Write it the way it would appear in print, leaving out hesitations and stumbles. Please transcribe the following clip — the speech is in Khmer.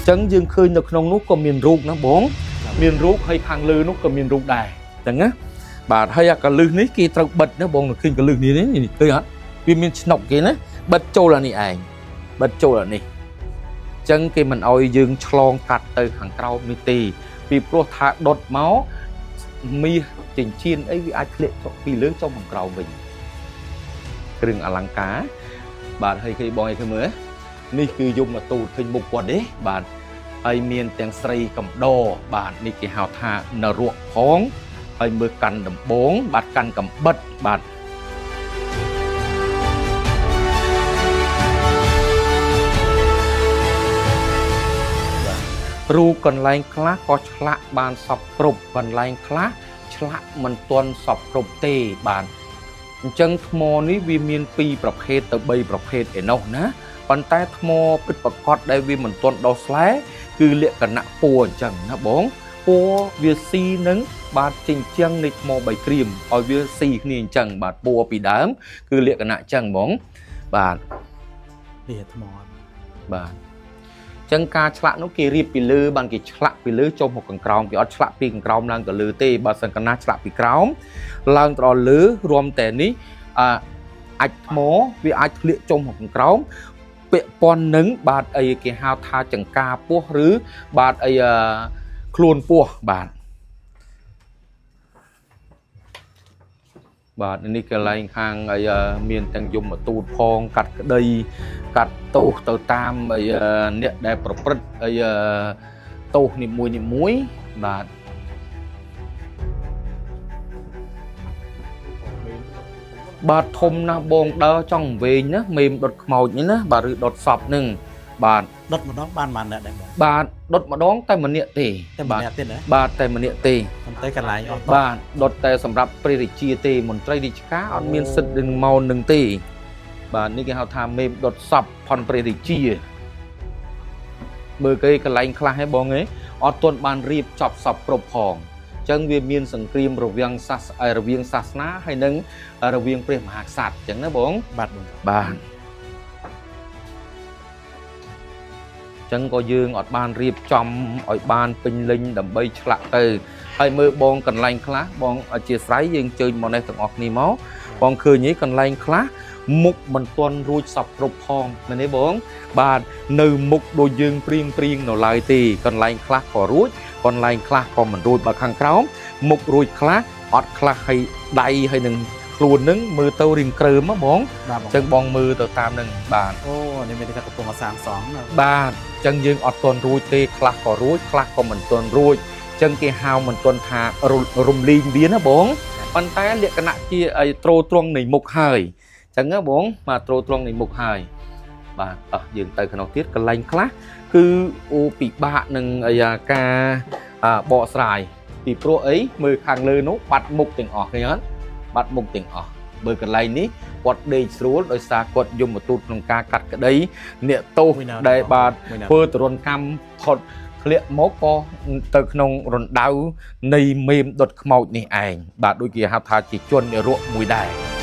ចឹងយើងឃើញនៅក្នុងនោះក៏មានរូបណាបងមានរូបហើយខាងលើនោះក៏មានរូបដែរចឹងណាបាទហើយអាកលឹះនេះគេត្រូវបិទណាបងឃើញកលឹះនេះនេះឃើញអត់វាមានឆ្នុកគេណាបិទចូលអានេះឯងបិទចូលអានេះចឹងគេមិនអោយយើងឆ្លងកាត់ទៅខាងក្រោមនេះទេពីព្រោះថាដុតមកមាសចិញ្ចៀនអីវាអាចធ្លាក់ចុះពីលើចុះខាងក្រោមវិញគ្រឿងអលង្ការបាទហើយឃើញបងឯងឃើញមើលនេះគឺយមទូតឃើញមុខគាត់ទេបាទហើយមានទាំងស្រីកំដរបាទនេះគេហៅថានរកផងហើយមើលកាន់ដំបងបាទកាន់កំបិតបាទរូបកន្លែងខ្លះក៏ឆ្លាក់បានសពគ្រប់កន្លែងខ្លះឆ្លាក់មិនទាន់សពគ្រប់ទេបាទអញ្ចឹងថ្មនេះវាមាន2ប្រភេទទៅ3ប្រភេទឯណោះណាប៉ុន្តែថ្មពិតប្រាកដដែលវាមិនទាន់ដោះស្លែគឺលក្ខណៈពណ៌អញ្ចឹងណាបងពណ៌វាស៊ីនឹងបាទចិញ្ចឹងនៃថ្មបីក្រៀមឲ្យវាស៊ីគ្នាអញ្ចឹងបាទពណ៌ពីដើមគឺលក្ខណៈអញ្ចឹងហ្មងបាទ នេះថ្ម បាទចឹងការឆ្លាក់នោះគេរៀបពីលើបានគេឆ្លាក់ពីលើចុះមកខាងក្រោមគេអត់ឆ្លាក់ពីខាងក្រោមឡើងទៅលើទេបើសិនកណាឆ្លាក់ពីក្រោមឡើងទៅដល់លើរួមតែនេះអាអាចថ្មវាអាចធ្លាក់ចុះមកខាងក្រោមពាក់ព័ន្ធនឹងបាទអីគេហៅថាចង្ការពោះឬបាទអីខ្លួនពោះបាទបាទនេះកន្លែងខាងអីមានទាំងយមទូតផងកាត់ក្តីកាត់ទោសទៅតាមអីអ្នកដែលប្រព្រឹត្តអីទោសនីមួយនីមួយបាទបាទធំណាស់បងដើរចង់វែងណាមេមដុតខ្មោចនេះណាបាទឬដុតសពនឹងបាទ ដុតម្ដងបានប៉ុន្មានអ្នកដែរបង បាទដុតម្ដងតែម្នាក់ទេ តែម្នាក់ទៀតណា បាទតែម្នាក់ទេ ប៉ុន្តែកន្លែងអស់ បាទដុតតែសម្រាប់ព្រះរាជាទេមន្ត្រីរាជការអត់មានសិទ្ធិនឹងមកនឹងទេបាទនេះគេហៅថាមេមដុតសពផនព្រះរាជាមើលគេកន្លែងខ្លះហ៎បងឯងអត់ទាន់បានរៀបចប់សពគ្រប់ផងអញ្ចឹងវាមានសង្គ្រាមរវាងសាសរវាងសាសនាហើយនិងរវាងព្រះមហាក្សត្រអញ្ចឹងណាបង បាទបង បាទចឹងក៏យើងអត់បានរៀបចំឲ្យបានពេញលេញដើម្បីឆ្លាក់ទៅហើយមើលបងកន្លែងខ្លះបងអធិស្ឋានយើងជើញមកនេះទាំងអស់គ្នាមកបងឃើញឯកន្លែងខ្លះមុខមិនទាន់រួចសពគ្រប់ផងមែនទេបងបាទនៅមុខដូចយើងព្រៀងព្រៀងនៅឡើយទេកន្លែងខ្លះក៏រួចកន្លែងខ្លះក៏មិនរួចបើខាងក្រោមមុខរួចខ្លះអត់ខ្លះហើយដៃហើយនឹងខ្លួននឹងមើលទៅរៀងក្រើមហ៎បង បាទបង ចឹងបងមើលទៅតាមនឹងបាទ អូនេះមានតែកំពុងសាងសង់ណា បាទចឹងយើងអត់ទាន់រួចទេខ្លះក៏រួចខ្លះក៏មិនទាន់រួចចឹងគេហៅមិនទាន់ថារំលែងវាណាបងប៉ុន្តែលក្ខណៈជាអីត្រូត្រង់នៃមុខហើយចឹងណាបងបាទត្រូត្រង់នៃមុខហើយបាទអោះយើងទៅក្នុងទៀតកន្លែងខ្លះគឺអូពិបាកនឹងអីការបកស្រាយពីព្រោះអីមើលខាងលើនោះបាត់មុខទាំងអស់ឃើញអត់បាត់មុខទាំងអស់បើកន្លែងនេះគាត់ដេកស្រួលដោយសារគាត់យមទូតក្នុងការកាត់ក្តីអ្នកទោសដែលបាទធ្វើទរណកម្មផុតធ្លាក់មកក៏ទៅក្នុងរណ្ដៅនៃមេមដុតខ្មោចនេះឯងបាទដូចគេហៅថាជាជននិរកមួយដែរ